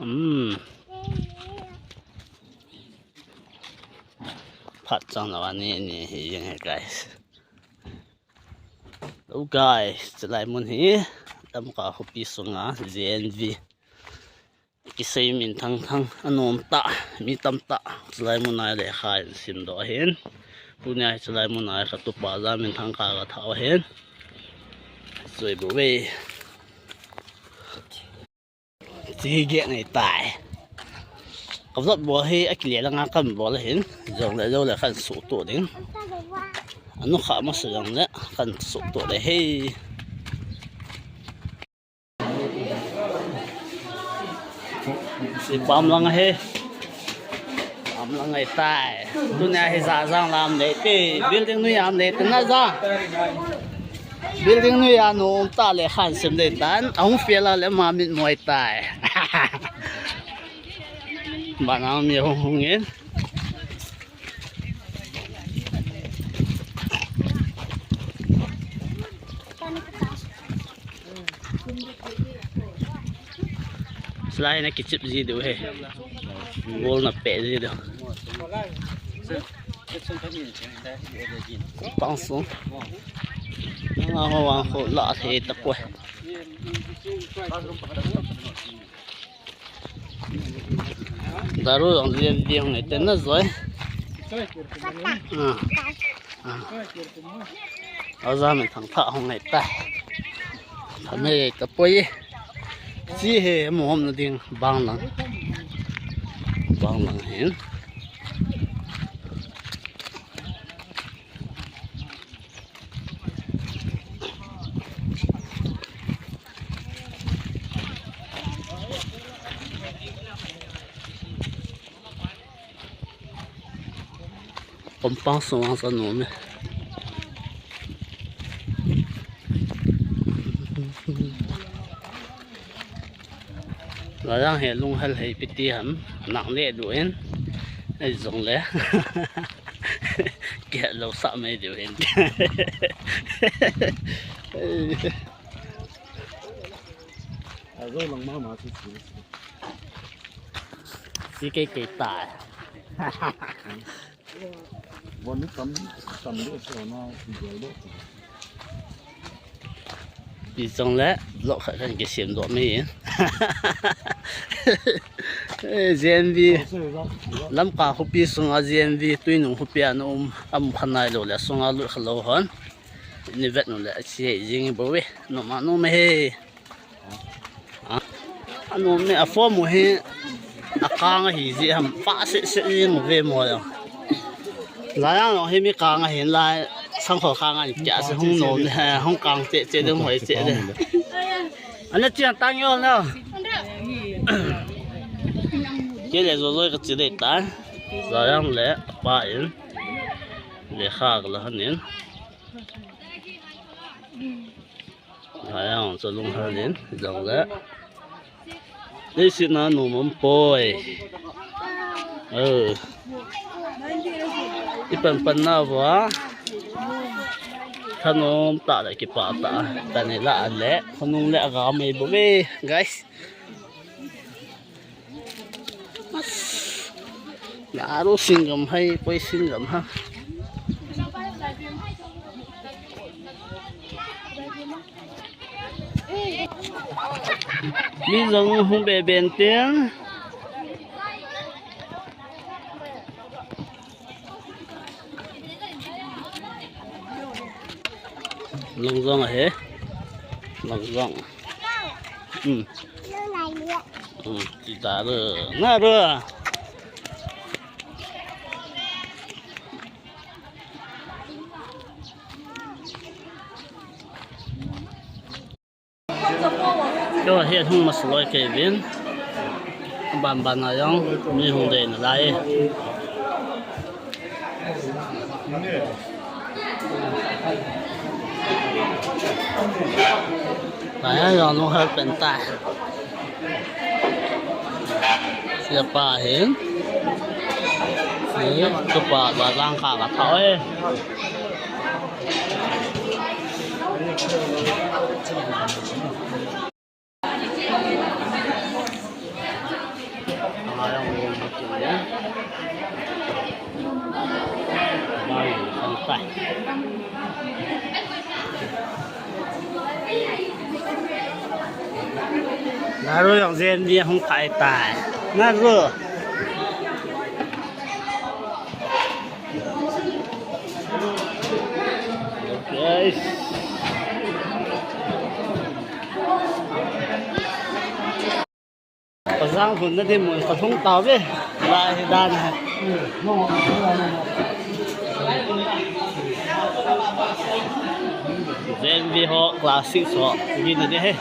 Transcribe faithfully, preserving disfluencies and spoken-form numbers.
Hmm. Phat chang lo ani ni hi jeng hi, guys. Hello guys, chulai mun hi Lamka khopi sunga J N V kisei minthang thang a nuam ta, mi tam ta. Chulai mun ah lekha in sim doh ahin. Tuni a chulai mun ah ka tupa za minthang ka ka thau ahin. Soi bu ve. Chi ge ngai tai. Ka vlog bawl hi a kile langa kan bawl ahin. Zong le zong le kan suh tuah ding. A nu kha masa zong le kan suh tuah ding hi. Si pam lang hi. Pam lang ngai tai. Tuni a hi za zang lam le te. Building nui am le te na za. Building nui a nuam ta lekha in sim ding tan. A hung fial a le ma mit muai tai. Banang mi hung hung in. Slide na kichip zi deuh hi. Ball na peh zi deuh. Pang sung. Nga ho wang ho la thei ta poi. Daru zong zian zian ngai te na zoi. Ah. Ah. A za minthang thah hong ngai ta. Tha mai ta poi. Chi he mo hom na ding bang lang. Bang lang hin. Kompang sung ang sa nuam e. Lalang he lunghel hei piti ham, nak le du in. Ei zong le. Kia lo sa mai du in. A zo lang ma ma si si. Si kei kei tai. Bon ni tam, tam de so na si jai de. Pi zong le, vlog khat kan kisim doh mai. Eh, J N V, Lamka khopi sunga J N V, Tuinung khopi a na um, a mu kha nai lou le, sunga lut kha lou hon. Ni vet nu le, a chi hei zing bo ve, no ma no me he. Ah. A nuam e, a form uh hi a kang ahi zi ham, pah seh seh zing ve maw. Lai ang hi mi kang ahi lai, sang kho kang ahi kia se hong nuam e, hong kang che che ding hoi che de. Ana chiang tang yo na. Ke le zo zo ka chi de ta. Lai ang le pa in. Lekha ka la han in. Hai ang chu lunghel in, zong le. Ei si na nuam om poi. Eh. I pan pan na va. Thanom ta le kipak ta. Tani la le. Khonung le aga mai bo ve, guys. Laru singgam hai, poi singgam ha. Mi zong hung be ben tiang. Long zong ahi. Long zong. Hmm. Hmm, kita tu. Na tu. Kei hi hung masa loi kei vin. Ban ban a zong mi hung dei na lai. Lai a zong lunghel pen ta. Siapa hin. Ni tupa ba lang ka ka thau e. Naru jong Zen V hong phai tai. Naru. Guys. Pazang hun na di mun ka thung tau ve. Lai hi dan ha. Zen V ho class six ho. Gi na di he.